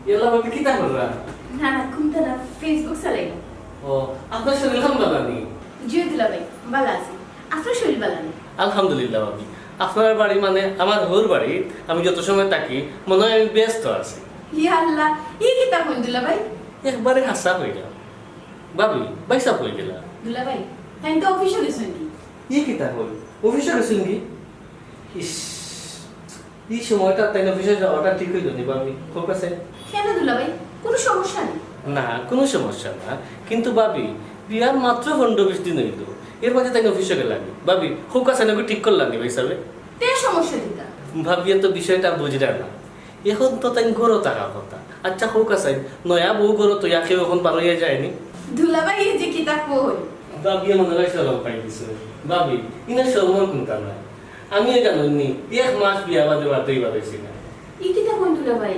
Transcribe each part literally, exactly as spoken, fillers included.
ইয়াল্লা ভাবি, কিতা কররা? না না, কুন্তা না, Facebook চালাইলাম। ও, আপনার শরীর খান বালা নি? জি দুলাভাই, বালা আছি। আপনার শরীর বালা নি? আলহামদুলিল্লাহ ভাবি, আপনার বাড়ি মানে আমার হউর বাড়ি, আমি যত সময় থাকি মনে হয় আমি ব্যস্ত আছি। ইয়া আল্লাহ, ই কিতা কইন দুলাভাই? একবারে হাছা কইরা। ভাবি, ভাইসাব কই গেলা? দুলাভাই, তাইন তো অফিসো গেছইন নি? ই কিতা কইন? অফিসো গেছইন নি? ইস, ই সময়টা তাইন অফিসো যাওয়াটা ঠিক অইলো নি ভাবি? কউক্কা চাইন। কেনে দুলাভাই, কুনু সমস্যা নি? না, কুনু সমস্যা না। কিন্তু ভাবি, বিয়ার মাত্র পনরো বিশ দিন অইলো, এর মাঝে তাইন অফিসো গেলা নি। ভাবি, কউক্কা চাইন, ঠিক করলা নি ভাইসাবে? তে সমস্যা কিতা? ভাবিয়ে তো বিষয়টা বুঝরা না। এখন তো তাইন ঘরো থাকার কথা। আচ্ছা কউক্কা চাইন, নয়া বউ ঘরো থইয়া কেউ এখন বারইয়া যায় নি? দুলাভাই, ই যে কিতা কইন? ভাবিয়ে মনে হয় শরম পাই গেছে। ভাবি, ইনো শরমর কুন্তা নাই। আমিও জানইন নি, এক মাস বিয়া বাদে বারইয়া পারছি না। ই কিতা কইন দুলাভাই?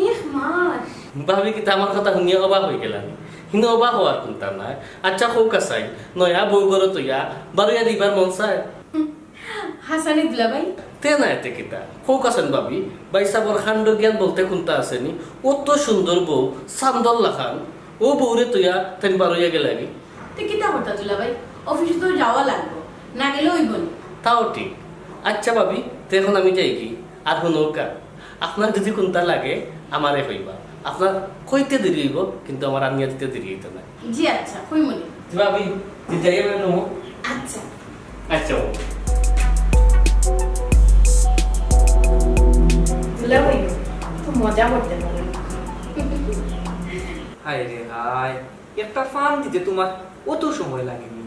এক মাস? ভাবি কিতা আমার কথা হুনিয়া অবাক অই গেলা নি? ইনো অবাক অওয়ার কুন্তা নাই। আচ্ছা কউক্কা চাইন, নয়া বউ ঘরো থইয়া বারইয়া দিবার মন চায়? হাছা নি দুলাভাই? তে নায় তে কিতা? কউক্কা চাইন ভাবি, ভাইসাবর কাণ্ড জ্ঞান বলতে কুন্তা আছে নি? অত সুন্দর বউ, চান্দর লাখান, অউ বউরে থইয়া তাইন বারইয়া গেলা নি? তে কিতা করতা দুলাভাই? অফিসো তো যাওয়া লাগবো, না গেলে অইবো নি। তাও ঠিক। আচ্ছা ভাবি, তে এখন আমি যাইগি। আর হুনউক্কা, আপনার যদি কুন্তা লাগে আমারে কইবা। আপনার কইতে দেরি অইবো, কিন্তু আমার আনিয়া দিতে দেরি অইতো নায়। জি আচ্ছা, কইমুনে। তে ভাবি, তে যাই আমরা নমো। আচ্ছা। আচ্ছা। দুলাভাই, তো মজা করতে পারো। হায় রে হায়, একটা ফান দিতে তুমার অত সময় লাগে নি?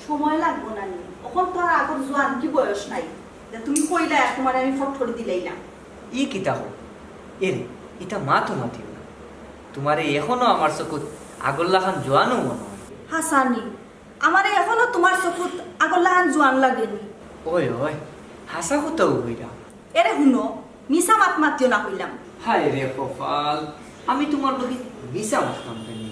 সময় লাগবো না নি, অখন তো আর আগর জোয়ান কি বয়স নাই যে তুমি কইলা আর তুমারে আমি ফট করি দিলাইলাম। ই কিতা কও? এরে, ইতা মাতো মাতিও না। তুমারে এখনো আমার চকুত আগর লাখান জোয়ানউ মনো অয়। হাছা নি, আমারে এখনো তুমার চকুত আগর লাখান জোয়ান লাগে নি। ওই ওই, হাছা কথাউ কইরা। এরে হুনো, মিছা মাত মাতিও না কইলাম। হায় রে কপাল, আমি তুমার লগে মিছা মাততাম কেনে?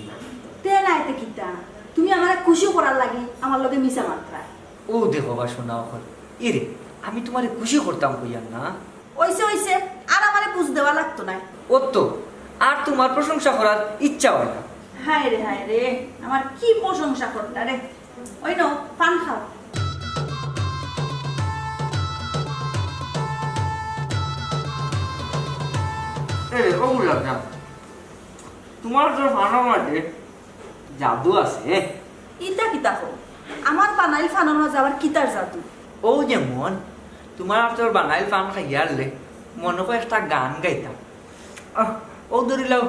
তে নায় তে কিতা, তুমি আমারে খুশি করার লাগি আমার লগে মিছা মাতরায়। অউ দেখো বা সোনা অকল, এরে, আমি তুমারে খুশি করতাম কইয়ার না। অইছে অইছে, আর আমারে বুঝ দেওয়া লাগতো নায়। অত, আর তুমার প্রশংসা করার ইচ্ছা অয় না। হায় রে হায় রে, আমার কি প্রশংসা করতা রে। ওই নাও, পান খাও। এ, ও গুলাব জান, তুমার তো ফানর মাঝে জাদু আছে, হ্যাঁ? ইতা কিতা কও? আমার বানাইল ফানর মাঝে আবার কিতার জাদু? ও যেমন, তুমার আতর বানাইল ফান খাইয়ারলে মনো কয় একটা গান গাইতাম। আহ, ও ধরিলাও।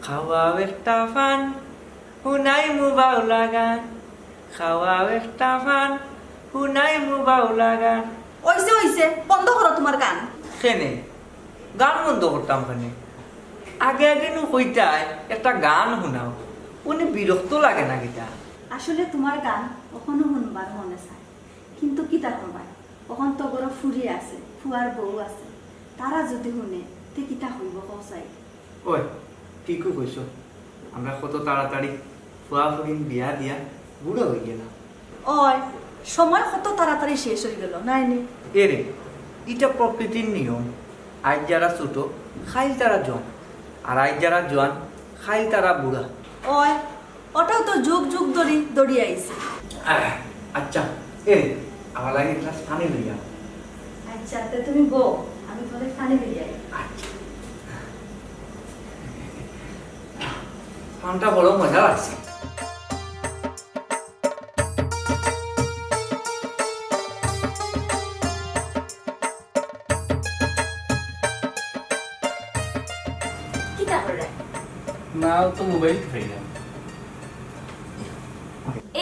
খাওয়াও একটা ফান, হুনাইমু বাউলা গান। খাওয়াও একটা ফান, হুনাইমু বাউলা গান। অইছে অইছে, বন্ধ করো তুমার গান। কেনে? গান বন্ধ করতাম কেনে? আগে আগে নু কইতায় একটা গান হুনাও, উনি বিরক্ত লাগে না কিতা? আসলে তুমার গান অখনো হুনবার মনে চায়, কিন্তু কিতা করবায়, অখন তো ঘরো ফুরি আছে, ফুয়ার বউ আছে, তারা যুদি হুনে, তে কিতা কইবো কও চাই? ওই, ঠিকউ কইছো, আমরা কত তাড়াতাড়ি ফুয়া ফুরিন বিয়া দিয়া বুড়া অই গেলাম। অয়, সময় কত তাড়াতাড়ি শেষ অই গেল, নায় নি? এরে, ইটা প্রকৃতির নিয়ম। আইজ যারা ছোট, কাইল তারা জোয়ান, আর আইজ যারা জোয়ান, কাইল তারা বুড়া। অয়, অটাউ তো যুগ যুগ ধরি ধরি আইছে। আহ, আচ্ছা, এরে, আমার লাগি এক গ্লাস পানি লইয়া। আচ্ছা, তে তুমি বও, আমি তুমারে পানি লইয়া আই। আচ্ছা। পানটা বড় মজা লাগছে। কিতা কররায়? না, তো মোবাইল টিপাইলাম।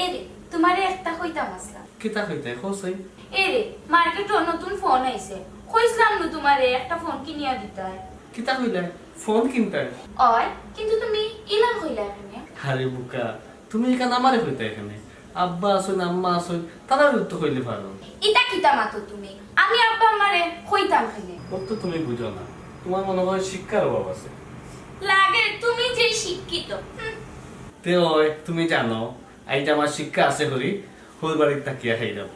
এরে, তুমারে একটা কইতাম আছলাম। কিতা কইতায়, কও চাই? এরে, মার্কেটো নতুন ফোন আইছে। কইছলাম নু তুমারে একটা ফোন কিনিয়া দিতায়। কিতা কইলায়? ফোন কিনতায়? অয়, কিন্তু তুমি ইলান কইলায় কেনে? আরে বুকা, তুমি ইখান আমারে কইতায় কেনে? আব্বা আছইন, আম্মা আছইন, তারারে তো কইলে পারো। ইতা কিতা মাতো তুমি? আমি আব্বা আম্মারে কইতাম কেনে? অত তো তুমি বুঝো না, তুমার মনে হয় শিক্ষার অভাব আছে। লাগে তুমি যে শিক্ষিত। হুম। তে অয়, তুমি জানো, আইজ আমার শিক্ষা আছে করি, হউর বাড়িত থাকিয়া খাইরাম।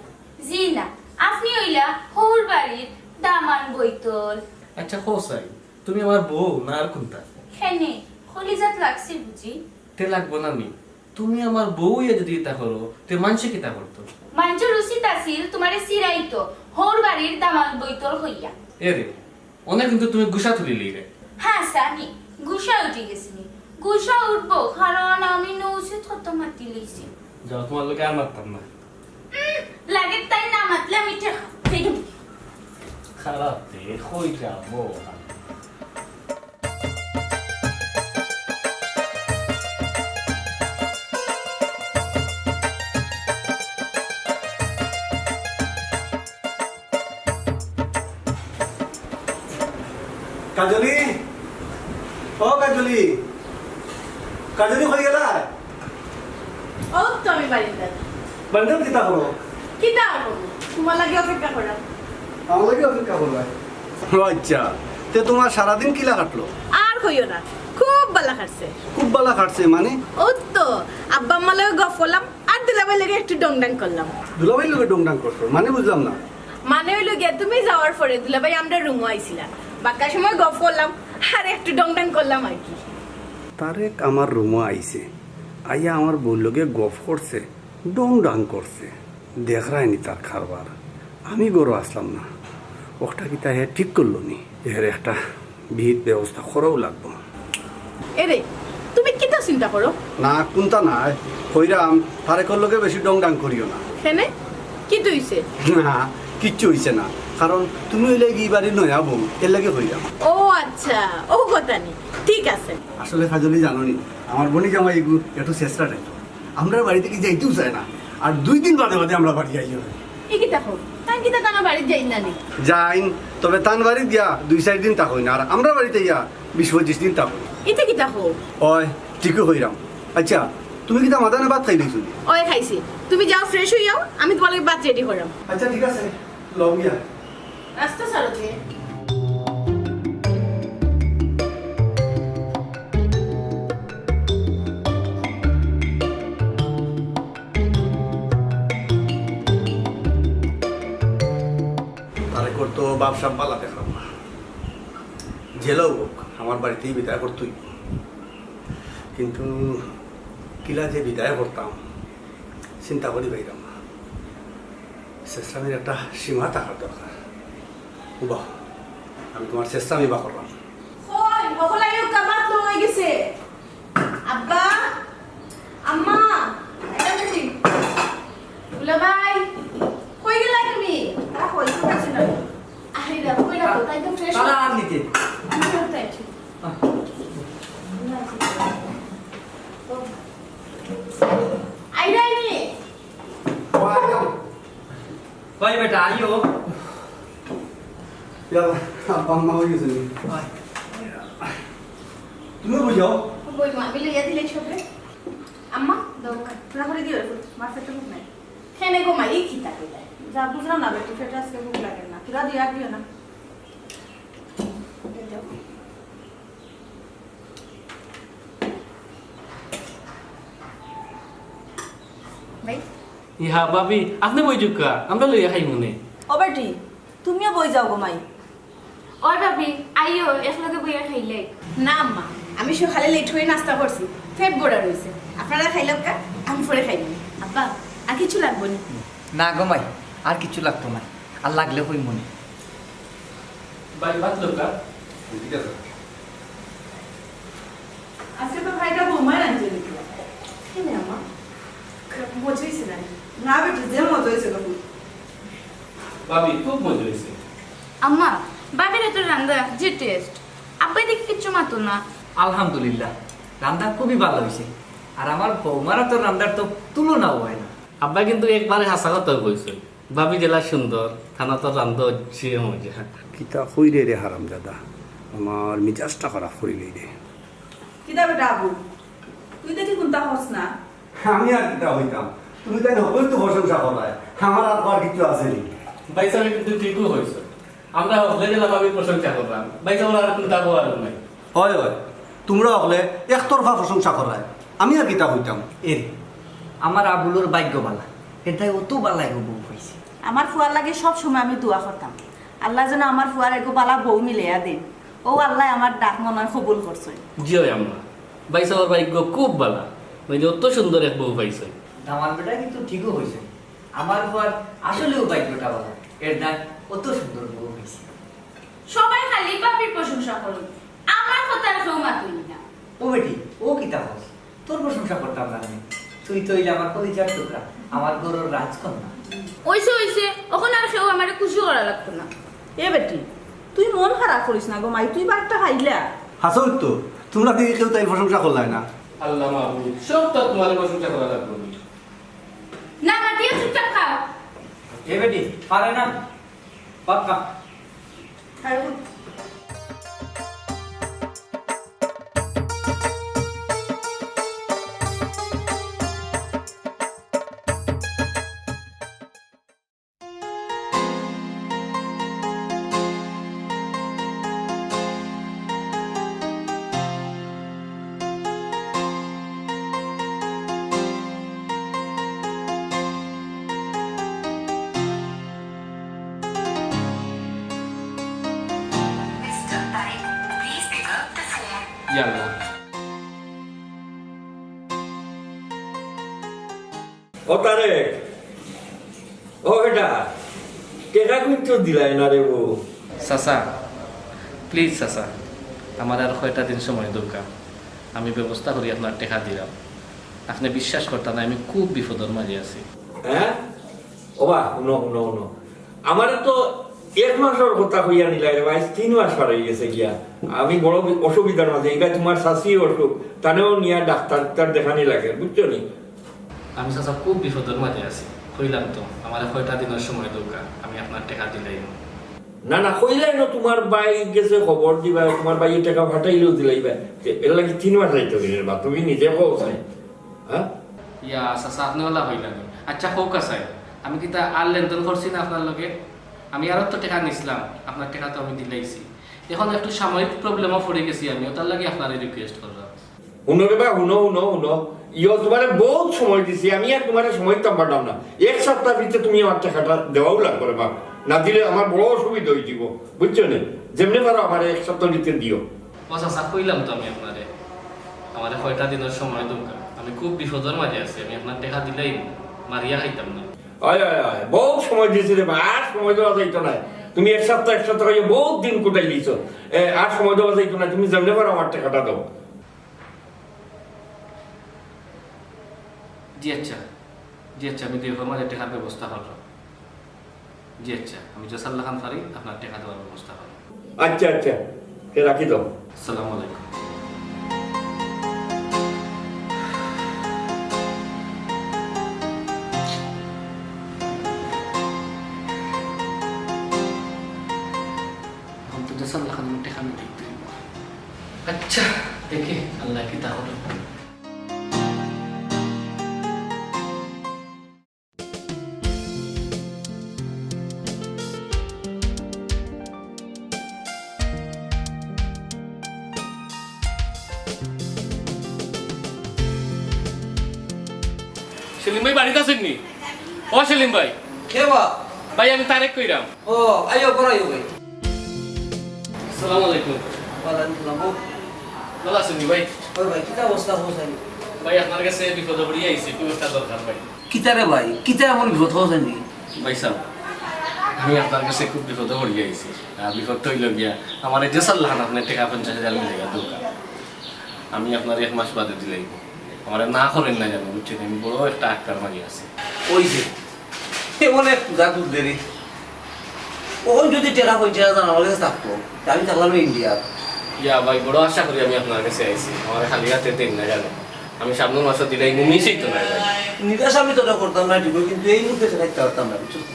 জি না, আপনে অইলা হউর বাড়ির দামান বইতল। আচ্ছা, কও চাই, তুমি আমার বউ না আর কুনটা? কেনে, কলিজাত লাগছে বুঝি? তে লাগবো না নি? তুমি আমার বউ অইয়া যদি ইতা করো, তে মানষে কিতা করতো? মানষর উচিত আছিল তুমারে চিরাইতো, হউর বাড়ির দামান্দ বইতর কইয়া। এরে, অনে কিন্তু তুমি গুসা তুলিলিরে। হ্যাঁ, সানি, গুসা উঠি গেছে নি। গুসা উঠবো, কারণ আমি নু উচিত কথা মাতি লইছি। যাও, তুমার লগে আর মাততাম না। উম, লাগে তাই না মাতলে আমি ঠেকা। খারাপ রে, কই যাবো? কাজলি, ও কাজলি, কাজলি কই গেলা? ও তো আমি বাড়িত। বাড়িত কিতা করো? কিতা করো? তুমার লাগি অপেক্ষা করা। আমার লাগি অপেক্ষা করবা? ও আচ্ছা, তে তুমার সারাদিন কিলা কাটলো? আর কইও না, খুব বালা কাটছে। খুব বালা কাটছে মানে? ও তো, আব্বা আম্মার লগে গফ করলাম, আর দুলাভাইর লগে একটু ডংডাং করলাম। দুলাভাইর লগে ডংডাং করছো? মানে বুঝলাম না। মানে অইলো গিয়া, তুমি যাওয়ার পরে দুলাভাই আমরার রুমো আইছিলা, বাক্কা সময় গফ করলাম, আর একটু ডংডাং করলাম আর কি। তারেক আমার রুমো আইছে, আইয়া আমার বউর লগে গফ করছে, ডংডাং করছে। দেখরায়নি তার কারবার, আমি ঘরো আছলাম না। অখটা কিতা হে ঠিক করলো নি? এর একটা বিহিত ব্যবস্থা করাও লাগবো। এরে, তুমি কিতা চিন্তা করো? না, কুনতা নায়। কইরাম, তারেকর লগে বেশি ডংডাং করিও না। কেনে? কিতা অইছে? না, কিচ্ছু অইছে না। কারণ তুমি অইলায় গি ই বাড়ির নয়া বউ, এর লাগি কইরাম। ও আচ্ছা, ও কথা নি। ঠিক আছে। আসলে কাজলি জানো নি, আমার বইন জামাই এগু একটু চেষ্টা নাই। আমরার বাড়ি থাকি যাইতেও চায় না। আর দুই দিন বাদে বাদে আমরার বাড়ি আইয়া। ই কিতা কও? তাইন কিতা তান বাড়িত যাইন না নি? যাইন, তবে তান বাড়িত গিয়া দুই চাইর দিন থাকইন, আর আমরার বাড়িত আইয়া বিশ পঁচিশ দিন থাকইন। ইতা কিতা কও? অয়, ঠিকউ কইরাম। আচ্ছা, তুমি কিতা মাদানে ভাত খাইলাইছো নি? অয় খাইছি। তুমি যাও fresh অইয়াও, আমি তুমার লাগি ভাত ready করাম। আচ্ছা, ঠিক আছে, লও গিয়া। রাস্তা ছাড়ো যে। তারেকর তো ভাব সাব বালা দেখলাম না। যেলাউ অউক, আমার বাড়িতেই বিদায় করতে অইবো। কিন্তু কিলা যে বিদায় করতাম, চিন্তা করি পাইরাম না। চেঁচড়ামির একটা সীমা থাকার দরকার। উবা, আমি তুমার চেঁচড়ামি বা করলাম। কই, বকল আইও, কাবাত লো অই গেছে। আব্বা, আম্মা, এটা দেখি। দুলাভাই, কই গেলা তুমি? তা কই তো পাচ্ছি না। আরে, দেখো, কই রাখো, তাই তো fresh তারা আর নিতে। আমি তো তাই ঠিক। আহ। আইরা নি। কই বেটা, আইও। ইয়াল্লা, আব্বা আম্মা অই গেছে নি? অয়। তুমি বই যাও। বই মা, আমি লইয়া দিলে সবরে। আম্মা, দাও। না করে দিও রে, মার পেটে ভুক নাই। কেনে গো মা, ই কিতা কইলা? যা বুঝলাম না বেটি, পেটে আজকে ভুক লাগে না। তোরা দিয়া দিও না। এই যাও। ভাই। ইয়া ভাবি, আপনে বই যাউক্কা, আমরা লইয়া খাইমুনে। ও বেটি, তুমিও বই যাও গো মাই। ওই ভাবি, আইও, একলগে বইয়া খাইলাই। না আম্মা, আমি সকালে late করি নাস্তা করছি, পেট ভরা রইছে। আপনারা খাইলাউক্কা, আমি পরে খাইমু। আব্বা, আর কিছু লাগবো নি? না গো মাই, আর কিছু লাগতো না, আর লাগলে কইমুনে। ভাই, ভাত লউক্কা। ঠিক আছে। আজকে তো ভাইটা বৌমায় রাঁধছে দেখি। কেনে আম্মা? মজা অইছে না? না বেটি, যে মজা অইছে না। ভাবি, খুব মজা অইছে। আম্মা, ভাবির তো রান্দা যে taste। আব্বায় দেখি কিচ্ছু মাতো না। আলহামদুলিল্লাহ, রান্দা খুবই ভালা অইছে। আর আমার বৌমার তো রান্দার তো তুলনাও অয় না। আব্বা কিন্তু একবারে হাছা কথা কইছে। ভাবি যেলা সুন্দর, তান তো রান্দা যে মজা। কিতা কইরে রে হারামজাদা, আমার মিজাজটা খারাপ করিলাইরে। কিতা বেটা আবু, তুই দেখি কুনতা কস না? আমি আর কিতা কইতাম, তুমি তাইন হকলর তো প্রশংসা কররায়, আমার আর কওয়ার কিচ্ছু আছে নি। ভাইসাবে কিন্তু ঠিকউ কইছে, আমরা হকলে যেলা ভাবির প্রশংসা কররাম, ভাইসাবর আর কুনতা কওয়ার নাই। অয়, অয়, তুমরা হকলে একতরফা প্রশংসা কররায়, আমি আর কিতা কইতাম। এরে, আমার আবুলর ভাগ্য ভালা, এটাই অত ভালা এগু বউ পাইছে। আমার ফুয়ার লাগি সব সময় আমি দোয়া করতাম, আল্লায় যেন আমার ফুয়ার এগু ভালা বউ মিলাইয়া দেইন। ও আল্লায় আমার ডাক মনে হয় কবুল করছইন। জি অয় আম্মা, ভাইসাবর ভাইগ্য খুব ভালা, নাইলে অত সুন্দর এক বউ পাইছইন। দামান বেটা কিন্তু ঠিকউ কইছে, আমার ফুয়ার আসলেউ ভাইগ্যটা ভালা, এর দায় অত সুন্দর বউ পাইছে। সবাই খালি ভাবির প্রশংসা করইন, আমার কথার কেউ মাতইন না। ও বেটি, ও কিতা কস? তোর প্রশংসা করতাম না নি? তুই তো অইলে আমার কলিজার টুকরা, আমার ঘরর রাজকন্যা। অইছে, অইছে, অখন আর কেউ আমারে খুশি করা লাগতো না। এ বেটি, তুই মন খারাপ করিস না গো মাই, তুই ভাতটা খাইলা। হাছাউ তো, তুমরা দেখি কেউ তাইর প্রশংসা করলায় না। আল্লাহ মাবুদ, সবতা তুমারে প্রশংসা করা লাগবো নি? না, মাতিয়া চুপচাপ খাও। এ বেটি, পারে না। ভাত খা। খাইব। Mister Tarik, please pick up the phone. ইয়াল্লা। ও তারেক, ও বেটা, টেকা কিন্তু দিলায় না রে বউ। চাচা, please চাচা, আমারে আর কয়টা দিন সময় দেউক্কা, আমি ব্যবস্থা করি আপনার টেকা দিরাম। আপনে বিশ্বাস করতা না, আমি খুব বিপদর মাঝে আছি। হ্যাঁ? ওবা, হুনো, হুনো, হুনো। আমারে তো এক মাসর কথা কইয়া নিলায় রে ভাই, তিন মাস পার অইগেছে গিয়া। আমি বড় বি-, অসুবিধার মাঝে, ইবায় তুমার চাচিও অসুখ, তানেও নিয়া ডাক্তার, ডাক্তার দেখানি লাগে, বুঝছো নি? আমি চাচা খুব বিপদর মাঝে আছি, কইলাম তো, আমারে কয়টা দিনর সময় দেউক্কা, আমি আপনার টেকা দিলাইমু। না, না, কইলায় না, তুমার ভাই গেছে খবর দিবা, তুমার ভাইয়ে টেকা পাঠাইলেও দিলাইবা। এর লাগি তিন মাস যাইতো কিনা বা, তুমি নিজে কও চাই। হ্যাঁ? ইয়া, চাচা, আপনে অলা কইলা নি? আচ্ছা, কউক্কা চাই, আমি কিতা আর লেনদেন করছি না আপনার লগে? আমি আরো তো টেকা নিছলাম, আপনার টেকা তো আমি দিলাইছি। অখন একটু সাময়িক problemও পড়ি গেছি আমি, অটার লাগি আপনারে request করলাম। হুনো রে বা, হুনো, হুনো, হুনো। ইয়ো, তুমারে বউত সময় দিছি, আমি আর তুমারে সময় দিতাম পারলাম না। এক সাপ্তার ভিতরে তুমি আমার টেকাটা দেওয়াউ লাগবো রে বা, না দিলে আমার বড় অসুবিধা অইযিবো, বুঝছো নি? যেমনে পারো আমারে এক সাপ্তার ভিতরে দিও। ও চাচা, কইলাম তো আমি আপনারে, আমারে কয়টা দিনর সময় দেউক্কা, আমি খুব বিপদর মাঝে আছি, আমি আপনার টেকা দিলাইমু, মারিয়া খাইতাম না। অয়, অয়, অয়, বউত সময় দিছি রে বা, আর সময় দেওয়া যাইতো নায়। তুমি এক সাপ্তা, এক সাপ্তা কইয়া বউত দিন কুটাইলিছো। এ, আর সময় দেওয়া যাইতো নায়, তুমি যেমনে পারো আমার টেকাটা দেও। জি আচ্ছা, জি আচ্ছা, আমি দুই মাসর মাঝে টেকার ব্যবস্থা করলাম। জি আচ্ছা, আমি যেসার লাখান পারি আপনার টেকা দেওয়ার ব্যবস্থা করলাম। আচ্ছা, আচ্ছা, এ রাখি দেও। আসসালামু আলাইকুম। অখন তো যেসার লাখান আমি টেকা নিতে অইবো। আচ্ছা, দেখি আল্লায় কিতা করইন। সেলিম ভাই বাড়িত আছইন নি? ও সেলিম ভাই। কে বা? ভাই, আমি তারেক কইরাম। ও, আইও, ঘরো আইও ভাই। আসসালামু আলাইকুম। ওয়ালাইকুম সালাম। ও। ভালা আছইন নি ভাই? ওই ভাই, কিতা অবস্থা, অবস্থা? ভাই, আপনার গেছে বিপদো পড়িয়া আইছি, খুব একটা দরকার ভাই। কিতা রে ভাই, কিতা এমন বিপদ অইছে নি? ভাইসাব, আমি আপনার গেছে খুব বিপদো পড়িয়া আইছি। আহ, বিপদটা অইলো গিয়া, আমারে যেসার লাখান আপনে টেকা পঞ্চাশ হাজার মিলাইয়া দেউক্কা। আমি আপনারে এক মাস বাদে দিলাইমু। আমারে না করইন না যেন, বুঝছইন? আমি বড় একটা আটকার মাঝে আছি। অইছে। এমন এক পূজা খুঁজলে রে। অখন যদি টেকা পঞ্চাশ হাজার আমার গেছে থাকতো, তে আমি থাকলাম ইন্ডিয়াত। ইয়া ভাই, বড় আশা করি আমি আপনার গেছে আইছি। আমারে খালি আতে দেইন না যেন। আমি সামনর মাসো দিলাইমু, miss অইতো নায় ভাই। নিরাশ আমি তোরে করতাম না ঠিক, কিন্তু এই মুহূর্তে টেকা দিতাম পারতাম না, বুঝছস?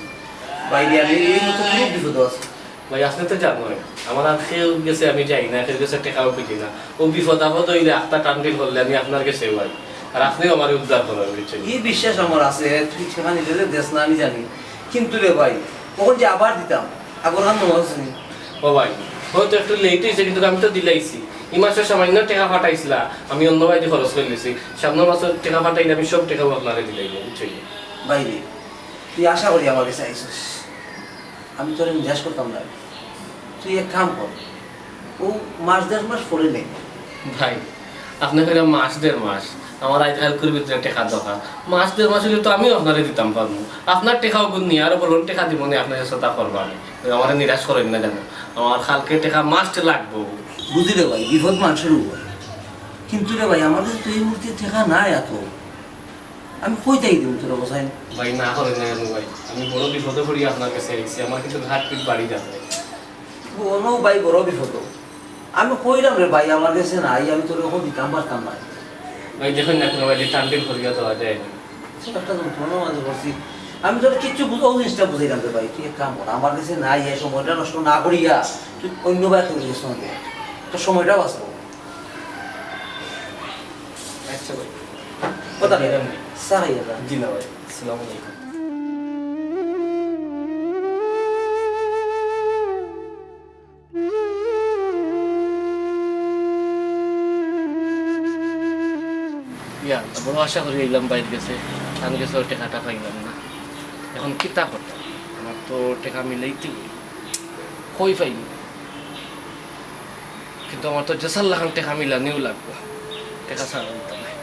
ভাই রে, আমি এই মুহূর্তে খুব বিপদো আছি। ভাই, আপনে তো জানইন, আমার আর কেউর গেছে আমি যাই না, কেউর গেছে টেকাও খুজি না। অউ বিপদ আপদ অইলে আখতা টানটিন করলে আমি আপনার গেছেউ আই। আর আপনেউ আমারে উদ্ধার করইন, বুঝছইন? ই বিশ্বাস আমার আছে, তুই টেকা নিলে দেস না আমি জানি। কিন্তু রে ভাই, অখন যে আবার দিতাম, আগর খান মনো আছে নি? ও ভাই, হয়তো একটু late অইছে, কিন্তু আমি তো দিলাইছি। ই মাসো সামাইন্য টেকা পাঠাইছলা, আমি অন্য বায়দি খরচ করিলিছি। সামনর মাসো টেকা পাঠাইলে আমি সব টেকাউ আপনারে দিলাইমু, বুঝছইন? ভাই রে, তুই আশা করি আমার গেছে আইছস। আমি তোরে নিরাশ করতাম না। তুই এক কাম কর, ও মাস দেড় মাস পরে নেই। ভাই, আপনে কইরা মাস দেড় মাস, আমার আইজ কাইলকুর ভিতরে টেকা দরকার। মাস দেড় মাস অইলে তো আমিও আপনারে দিতাম পারমু। আপনার টেকাও গুন নিয়া আরো বড় টেকা দিমু নে, আপনে যে সতা করবা নে। আমারে নিরাশ করেন না যেন, আমার কাইলকে টেকা মাস্ট লাগবো। বুঝি রে ভাই, বিপদ মানষর অয়। কিন্তু রে ভাই, আমার কাছে তো এই মুহূর্তে টেকা নাই এত। আমি কই থাকি দিমু তোরে, হোসাইন? ভাই, না করেন না কেন ভাই, আমি বড় বিপদে পড়ি আপনার কাছে আইছি, আমার কিন্তু হার্টবিট বাড়ি যাবে। কোনো ভাই বড় বিপদ। আমি কইলাম রে ভাই, আমার কাছে নাই, আমি তোরে অখন দিতাম পারতাম না। ভাই, দেখইন না, কোনো ভাই টান টিন করিয়া দেওয়া যায় না। আচ্ছা, একটা যন্ত্রণার মাঝে পড়ছি। আমি তোরে কিচ্ছু বুঝ-, ও জিনিসটা বুঝাইলাম রে ভাই, তুই এক কাম কর, আমার কাছে নাই, এই সময়টা নষ্ট না করিয়া তুই অন্য ভাই কেউ গেছ না, তোর সময়টা বাঁচবো। আচ্ছা ভাই। কথা নেই। চা খাইয়া যা। জি না ভাই, আসসালামু আলাইকুম। ইয়া, বড় আশা করি আইলাম ভাইর গেছে, তান গেছে টেকাটা পাইলাম না। এখন কিতা করতাম? আমার তো টেকা মিলাইতে অইবো। কই পাইমু? কিন্তু আমার তো যেসার লাখান টেকা মিলানিও লাগবো, টেকা ছাড়া অইতো নায়।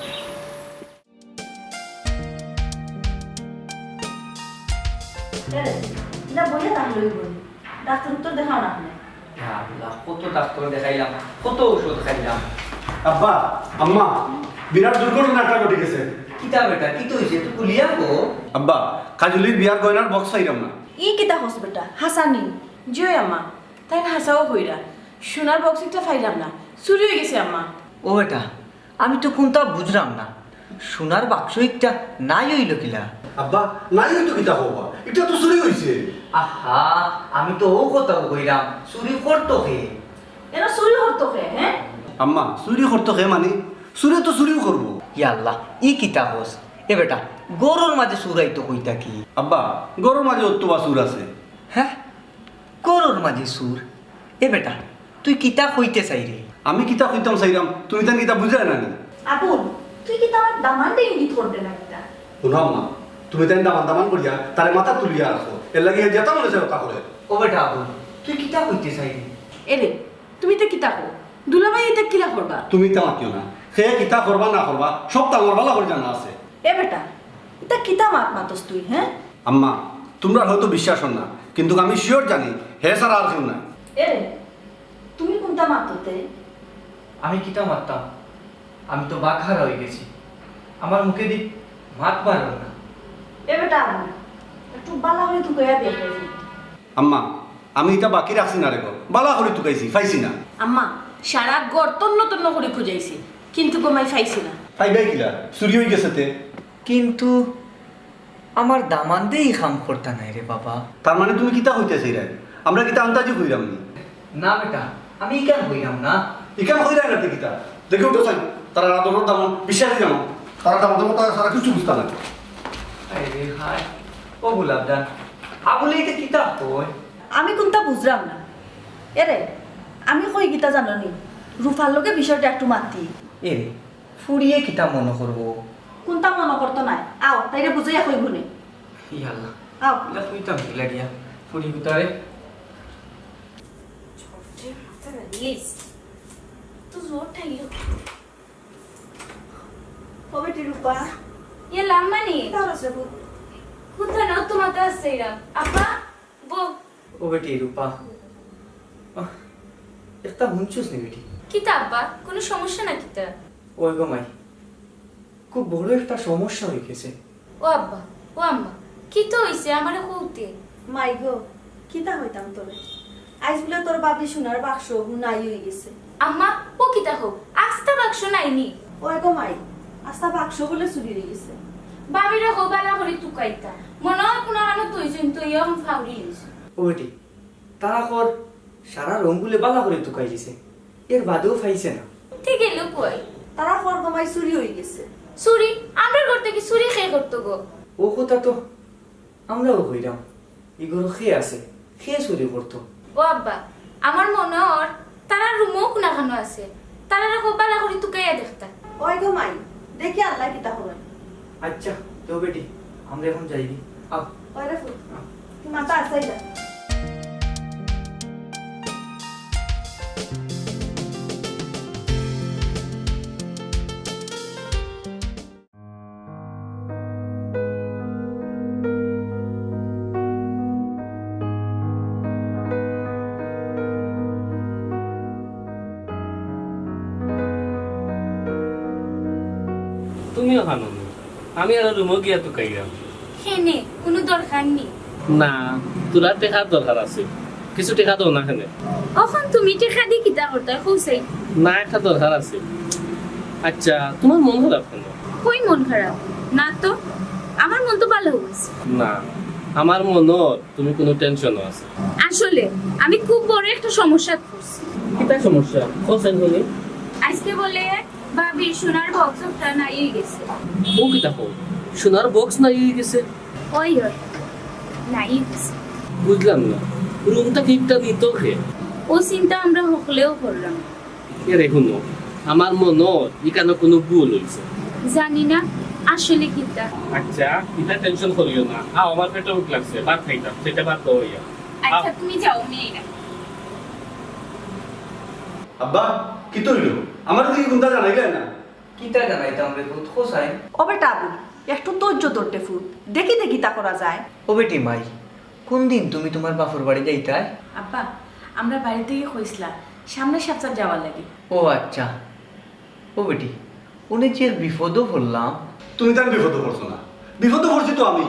এরে, ইলা বইয়া থাকলে অইবো নি? ডাক্তার উত্তর দেখাও না আপনি। ইয়া আল্লাহ, কত ডাক্তার দেখাইলাম, কত ঔষধ খাইলাম। আব্বা, আম্মা, বিরাট দুর্ঘটনা একটা ঘটি গেছে। কিতা বেটা, কিতা অইছে? তুই খুলিয়া কো। আব্বা, কাজলির বিয়ার গয়নার বক্স পাইলাম না। ই কিতা কস বেটা, হাছা নি? জি অয় আম্মা, তাইন হাছাউ কইরা। সোনার বক্স একটা পাইলাম না, চুরি অই গেছে আম্মা। ও বেটা, আমি তো কুনতা বুঝরাম না, সোনার বাক্স একটা নাই অইলো কিলা? আব্বা, নাই অইতো কিতা কওবা, ইটা তো চুরি অইছে। আহা, আমি তো অউ কথাউ কইরাম, চুরি করতো কে? এরা চুরি করতো কে, হ্যাঁ? আম্মা, চুরি করতো কে মানে? চুরে তো চুরিউ করবো। ইয়া আল্লাহ, ই কিতা কস? এ বেটা, ঘরর মাঝে চুর আইতো কই থাকি? আব্বা, ঘরর মাঝে অতবা চুর আছে। হ্যাঁ? ঘরর মাঝে চুর? এ বেটা, তুই কিতা কইতে চাইরে? আমি কিতা কইতাম চাইরাম, তুমি তান কিতা বুঝরায় না নি? আবুল, তুই কিতা আমার দামানরে ইঙ্গিত কররে না কিতা? হুনো আম্মা, তুমি তাইন দামান দামান করিয়া তারে মাথাত তুলিয়া রাখো, এরলাগি হে যেতা মনে চায় অতা করে। ও বেটা আবুল, তুই কিতা কইতে চাইরে? এরে, তুমি ইতা কিতা কও? দুলাভাই ইতা কিলা করবা? তুমি ইতা মাতিও না, হে কিতা করবা না করবা সব তো আমার ভালা করি জানা আছে। এ বেটা, ইতা কিতা মাত মাতস তুই, হ্যাঁ? আম্মা, তুমরার হয়তো বিশ্বাস অর না, কিন্তু আমি sure জানি হে ছাড়া আর কেউ নাই। এরে, তুমি কুনতা মাতো তে? আমি কিতা মাততাম? আমি তো বাকহারা অই গেছি। আমার মুখেদি মাত বারর না। এ বেটা, একটু ভালা করি তুকাইয়া দেখ। আম্মা, আমি ইতা বাকি রাখছি না রে গো, ভালা করি তুকাইছি, পাইছি না। আম্মা, সারা ঘর তন্ন তন্ন করি খুজাইছি, কিন্তু গো মাই পাইছি না। পাইবায় কিলা? চুরি অই গেছে তে। কিন্তু আমার দামান্দে ই কাম করতা নায় রে বাবা। তার মানে তুমি কিতা কইতায় চাইরায়? আমরা কিতা আন্তাজি কইরাম নি? না বেটা, আমি ইখান কইরাম না। ইখান কইরায় না তে কিতা? দেখি উঠো চাই, তারার আদরর দামান, বিশ্বাসী দামান। তারার দামান্দর কথা ছাড়া কিচ্ছু বুঝতা নায়। আরে হায়, ও গোলাপজান, আবুলে ইতা কিতা কয়? আমি কুনতা বুঝরাম না। এরে, আমি কই কিতা জানো নি? রূপার লগে বিষয়টা একটু মাতি। এরে, ফুড়িয়ে কিতা মনো করবো? কুনতা মনো করতো নায়? আও, তাইরে বুঝাইয়া কইমু নে। ই আল্লাহ। আও। ইলা কইতাম কিলা গিয়া? ফুড়ি কুতারে? ঝড়ে মাথা লাগিয়েছে। তো জোর ঠাইলো। ও বেটি রূপা। ইয়ে লাম্মানি। তার আছে ভূত। কুতা না তোমার তো আছে এরা। আপা, বউ। ও বেটি রূপা। আহ, একটা হুনছস নি বেটি? কিতা আব্বা? কোনো সমস্যা না কিতা? ওই গো মাই, খুব বড় একটা সমস্যা অই গেছে। ও আব্বা, ও আম্মা, কিতা অইছে আমারে কউতে? মাই গো, কিতা কইতাম তোরে? আইজ বুলে তোর ভাবি সোনার বাক্স নাই অই গেছে। আম্মা, ও কিতা কও? আস্তা বাক্স নাই নি? ওই গো মাই, আস্তা বাক্স বুলে চুরি অই গেছে। ভাবিরে কও ভালা করি তুকাইতা। মনো অয় কুনু কানো থইছইন, থইয়া অখন ফাউরি অইছে। ও বেটি, তারা কর সারা রুম বুলে ভালা করি তুকাই দিছে, এর বাদেও পাইছে না। তে গেল কই? তারা কর গো মাই চুরি অই গেছে। চুরি? আমরার ঘর থাকি চুরি কে করতো গো? ও কথা তো আমরাও কইরাম, ই ঘরো কে আছে, কে চুরি করতো? ও আব্বা, আমার মনো অর তারার রুমও কুনু কানো আছে, তারারে কও ভালা করি তুকাইয়া দেখতা। ওই গো মাই, দেখি আল্লায় কিতা করইন। আচ্ছা, তো বেটি, আমরা অখন যাইগি। আও। ওই রে ফুল, আও। তুই মাথা আছাই যা। তুমিও কানো নি। আমি আরো রুমো গিয়া তুকাইরাম। কেনে, কুনু দরকার নি? না, তুরা টেকার দরকার আছে। কিছু টেকা দেও না কেনে? অখন তুমি টেকা দি কিতা করতায়, কও চাই? না, একটা দরকার আছে। আচ্ছা, তুমার মন খারাপ কেনে? কই মন খারাপ? না তো, আমার মন তো ভালা আছে। না, আমার মনো তুমি কুনু টেনশনো আছো। আসলে আমি খুব বড় একটা সমস্যাত পড়ছি। কিতা সমস্যা? কও চাই হুনি। আইজকে বুলে ভাবির সোনার বক্স একটা নাই অইগেছে। ও কিতা কও? সোনার বক্স নাই অইগেছে? অয়, অয়, নাই অইগেছে। বুঝলাম না, রুমটা কিতা নিতো কে? অউ চিন্তা আমরা হকলেও করলাম। এরে হুনো, আমার মনো ইখানো কুনু ভুল অইছে। জানি না আসলে কিতা। আচ্ছা, ইতা টেনশন করিও না। আও, আমার পেটো ভুক লাগছে, ভাত খাইতাম, সেটা ভাত দেও অইয়া। আচ্ছা, আও। তুমি যাও, আমি আইরাম। আব্বা, কিতা অইলো? আমারে দেখি কুন্তা জানাইলায় না। কিতা জানাইতাম রে পুত, কও চাই। ও বেটা আবুল, একটু ধৈর্য ধরতে পুত, দেখি দেখি তা করা যায়। ও বেটি মাই, কুনদিন তুমি তুমার বাফর বাড়ি যাইতায়? আব্বা, আমরা বাড়ি থাকি কইছলা, সামনে সপ্তাহ যাওয়ার লাগি। ও আচ্ছা। ও বেটি, অনে যে বিপদো পড়লাম। তুমি তার বিপদো পড়ছো না, বিপদো পড়ছি তো আমি।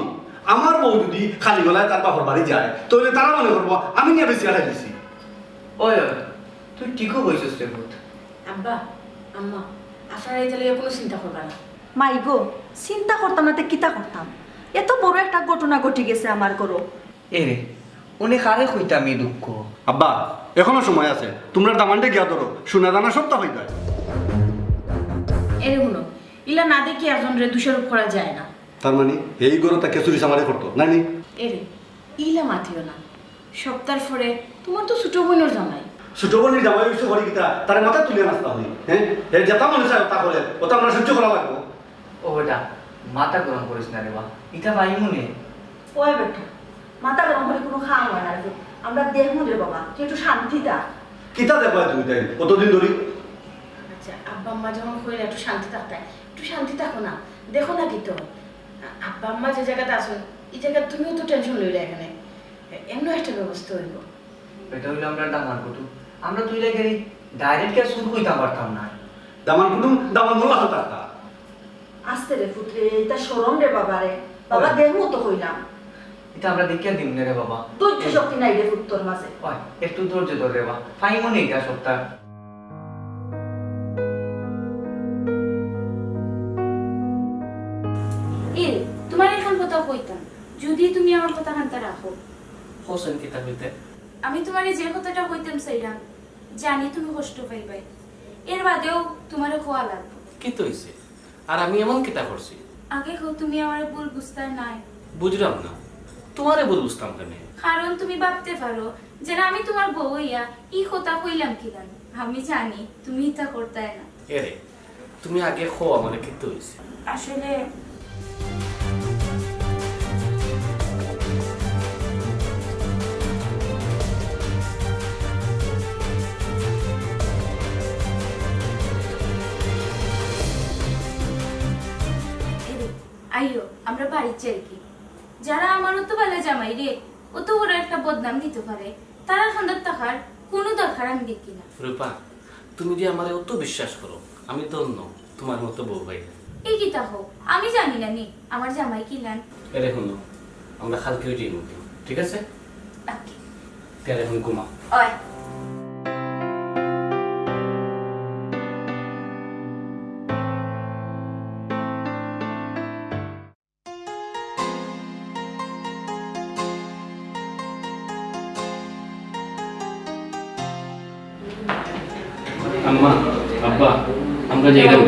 আমার বউ যদি খালি গলায় তার বাফর বাড়ি যায়, তাইলে তারা মনে করবো আমি নিয়া বেশি আড়াই দিছি। ওই, ওই, তুই ঠিকও কইছস রে পুত। আব্বা, আম্মা, আপনারা ইতা লইয়া কুনু চিন্তা করবা না। মাই গো, চিন্তা করতাম না তে কিতা করতাম? এত বড় একটা ঘটনা ঘটি গেছে আমার ঘরো। এরে, অনে কারে কইতাম ই দুঃখ? আব্বা, এখনো সময় আছে, তুমরার দামানরে গিয়া ধরো, সোনা দানা সবতা অইযায়। এরে হুনো, ইলা না দেখি একজনরে দোষারোপ করা যায় না। তার মানে এই ঘরো থাকিয়া চুরি চামারি করতো, নায় নি? এরে, ইলা মাতিও না। সপ্তার পরে তুমার তো ছোট বইনর জামাই। ছোট বইনর জামাই অইছে করি কিতা? তারে মাথাত তুলিয়া নাচতা অয়, হ্যাঁ? হে যেতা মনে চায় অতা করে, অতা আমরা সহ্য করা লাগবো। ও বেটা, মাথা গরম করিস না রে বা, ইতা পাইমু নে। ওই বেটা, মাথা গরম করি কুনু কাম অয় না রে। আমরা দেখমু রে বাবা, তুই একটু শান্তি থাক। কিতা দেখবায় তুমি তাইন অতদিন ধরি? আচ্ছা, আব্বা আম্মা যখন কইলা একটু শান্তি থাকতায়, একটু শান্তি থাকো না, দেখো না কিতা অয়। আব্বা আম্মা যে জাগাত আছইন, ই জাগাত তুমিও তো টেনশন লইরায় কেনে, এমনে একটা ব্যবস্থা অইবো। ইটা অইলো আমরার দামান কুটুম। আমরা তো ইলা গেলে direct গিয়া চুর কইতাম পারতাম না। দামান কুটুম, দামান মোল্লা হতা হতা। আস্তে রে পুত রে, ইটা শরম রে বাবা রে। বাবা, ওই। দেখমু তো কইলাম। ইটা আমরা দেখিয়া দিমু নে রে বাবা। ধৈর্য শক্তি নাই রে পুত তোর মাঝে। ওই, একটু ধৈর্য ধর রে বাবা। পাইমু নে ইটা সপ্তার। এ, তুমারে একখান কথা কইতাম, যদি তুমি আমার কথা খানতা রাখো। কও চাইন কিতা কইতে? আমি তুমারে যে কথাটা কইতাম চাইরাম, জানি তুমি কষ্ট পাইবায়, এর বাদেও তুমারে কওয়া লাগবো। কিতা অইছে? আর আমি এমন কিতা করছি? আগে কও, তুমি আমারে ভুল বুঝতায় নায়। বুঝরাম না, তুমারে ভুল বুঝতাম কেনে? কারণ তুমি ভাবতে পারো যে না, আমি তুমার বউ অইয়া ই কথা কইলাম কিলান। আমি জানি তুমি ইতা করতায় না। এরে, তুমি আগে কও আমারে কিতা অইছে? আসলে এরে, আইও, আমরা বাড়িত যাইগি। যারা আমার অত ভালা জামাইরে অত বড় একটা বদনাম দিতো পারে, তারার কান্দাত থাকার কুনু দরকার আমি দেখি না। রূপা, তুমি যে আমারে অত বিশ্বাস করো, আমি ধন্য, তুমার মতো বউ পাইয়া। ই কিতা কও, আমি জানি না নি আমার জামাই কিলান। এরে হুনো, আমরা কালকেউ যাইমু, ঠিক আছে? ওকে। তে অখন ঘুমাও। ওই। আম্মা, আব্বা, আমরা যাইরাম।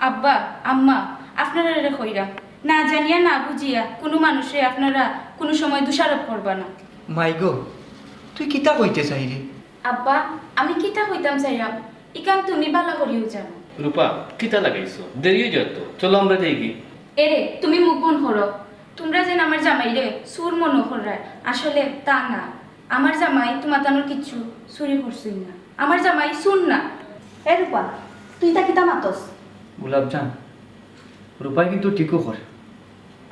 আব্বা, আম্মা, আপনারারে কইরাম, না জানিয়া না বুঝিয়া কুনু মানুষরে আপনারা কুনু সময় দোষারোপ করবা না। মাই গো, তুই কিতা কইতে চাইরে? আব্বা, আমি কিতা কইতাম চাইরাম, ইখান তুমি ভালা করিউ জানো। রূপা, কিতা লাগাইছো? দেরি অই যার তো। চলো আমরা যাইগি। এরে, তুমি মুখ বন্ধ করো। তুমরা যেন আমার জামাইরে চুর মনো কররায়, আসলে তা না। আমার জামাই তুমার তানোর কিচ্ছু চুরি করছইন না। আমার জামাই চুর না। এ রূপা, তুই ইতা কিতা মাতস? গোলাপজান, রূপায় কিন্তু ঠিকউ কয়।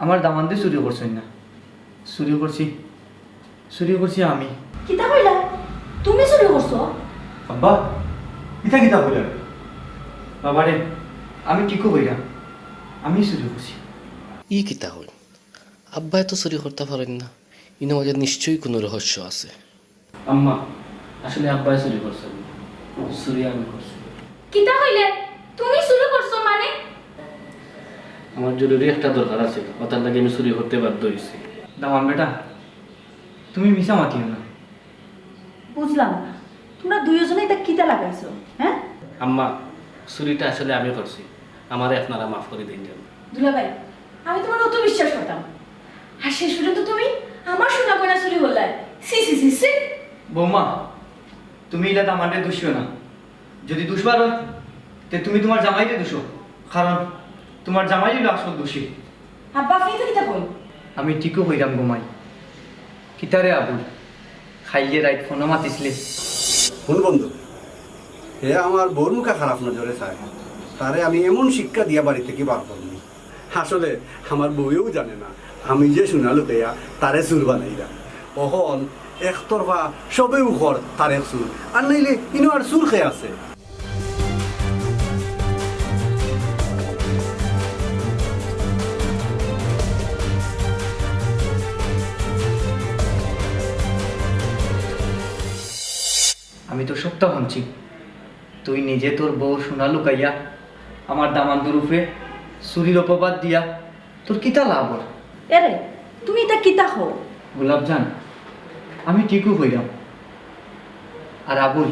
আমার দামান্দে চুরি করছইন না। চুরি করছি, চুরি করছি আমি। কিতা কইলা? তুমি চুরি করছো? আব্বা, ইতা কিতা কইলা? বাবারে, আমি ঠিকউ কইরাম। আমি চুরি করছি। ই কিতা কইন? আব্বায় তো চুরি করতা পারইন না। ইনো মাঝে নিশ্চয়ই কুনু রহস্য আছে। আম্মা, আসলে আব্বায় চুরি করছইন। চুরি আমি করছি। কিতা কইলে? তুমি চুরি করছো মানে? আমার জরুরি একটা দরকার আছিল, অতার লাগি আমি চুরি করতে বাধ্য অইছি। দামান বেটা, তুমি মিছা মাতিও না। বুঝলাম না, তুমরা দুইওজনে ইতা কিতা লাগাইছো, হ্যাঁ? আম্মা, চুরিটা আসলে আমি করছি, আমারে আপনারা মাফ করি দেইন যান। দুলাভাই, আমি তুমারে অত বিশ্বাস করতাম, আর শেষ পর্যন্ত তুমি আমার সোনা গয়না চুরি করলায়। ছি, ছি, ছি, ছি। বৌমা, তুমি ইলা দামানরে দুষিও না। যদি দুষবার অয়, তে তুমি তুমার জামাইরে দুষো, কারণ তুমার জামাই অইলো আসল দোষী। আব্বা, আপনি তো কিতা কইন? আমি ঠিকউ কইরাম গো মাই। কিতারে আবুল, কাইল যে রাইত ফোনো মাতিছলে। হুন বন্ধু, হে আমার বউর মুখা খারাপ নজরে চায়, তারে আমি এমন শিক্ষা দিয়া বাড়ি থাকি বার করমু। আসলে আমার বউয়েও জানে না আমি যে সোনা লুকাইয়া তারে চুর বানাইরাম। অখন একতরফা সবেউ কর তারেক চুর, আর নাইলে ইনো আর চুর কে আছে? আমি তো সবটা হুনছি। তুই নিজে তোর বউর সোনা লুকাইয়া আমার দামান্দর উপরে চুরির অপবাদ দিয়া তোর কিতা লাভ অর? এরে, তুমি ইতা কিতা কও? গোলাপজান, আমি ঠিকউ কইরাম। আর আবুল,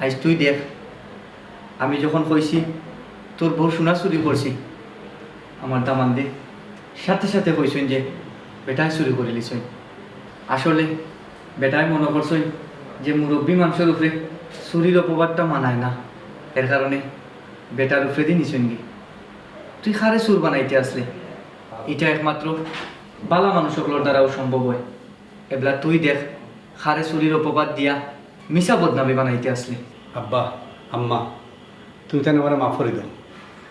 আইজ তুই দেখ, আমি যখন কইছি তোর বউর সোনা চুরি করছি, আমার দামান্দে সাথে সাথে কইছইন যে বেটায় চুরি করিলিছইন। আসলে বেটায় মনো করছইন যে মুরব্বি মানষর উপরে চুরির অপবাদটা মানায় না, এর কারণে বেটার উপরেদি নিছইনগি। তুই কারে চুর বানাইতে আছলে? ইটা একমাত্র বালা মানুষ অকলর দ্বারাউ সম্ভব অয়। এবলা তুই দেখ, কারে চুরির অপবাদ দিয়া মিছা বদনামি বানাইতে আছলে। আব্বা, আম্মা, তুমি তাইন আমারে মাফ করি দেও।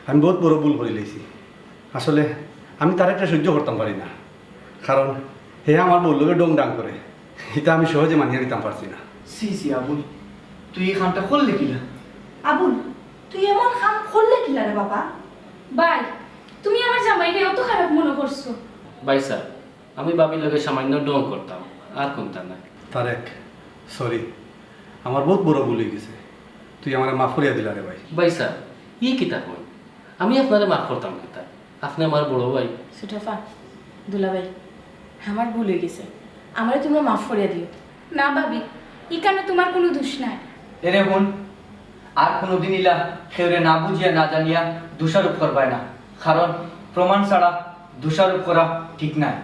আমি বউত বড় ভুল করিলাইছি। আসলে আমি তারেকরে সইজ্য করতাম পারি না, কারণ হে আমার বউর লগে ঢং ঢাং করে, ইতা আমি সহজে মানিয়া নিতাম পারছি না। ছি ছি আবুল, তুই ই কামটা করলে কিলা? আবুল, তুই এমন কাম করলে কিলা রে বাবা? ভাই, তুমি আমার জামাইরে অত খারাপ মনো করছো? ভাইসাব, আমি ভাবির লগে সামান্য ঢং করতাম, আর কুন্তা নায়। তারেক, sorry, আমার বউত বড় ভুল অইগেছে, তুই আমারে মাফ করিয়া দিলা রে ভাই। ভাইসাব, ই কিতা কইন? আমি আপনারে মাফ করতাম কিতা? আপনে আমার বড় ভাই। ছোটফা, দুলাভাই, আমার ভুল অইগেছে, আমারে তুমরা মাফ করিয়া দিও। না ভাবি, ইখানো তুমার কুনু দুষ নাই। এরে হুন, আর কুনুদিন ইলা কেউরে না বুঝিয়া না জানিয়া দোষারোপ করবায় না, কারণ প্রমাণ ছাড়া দোষারোপ করা ঠিক নায়।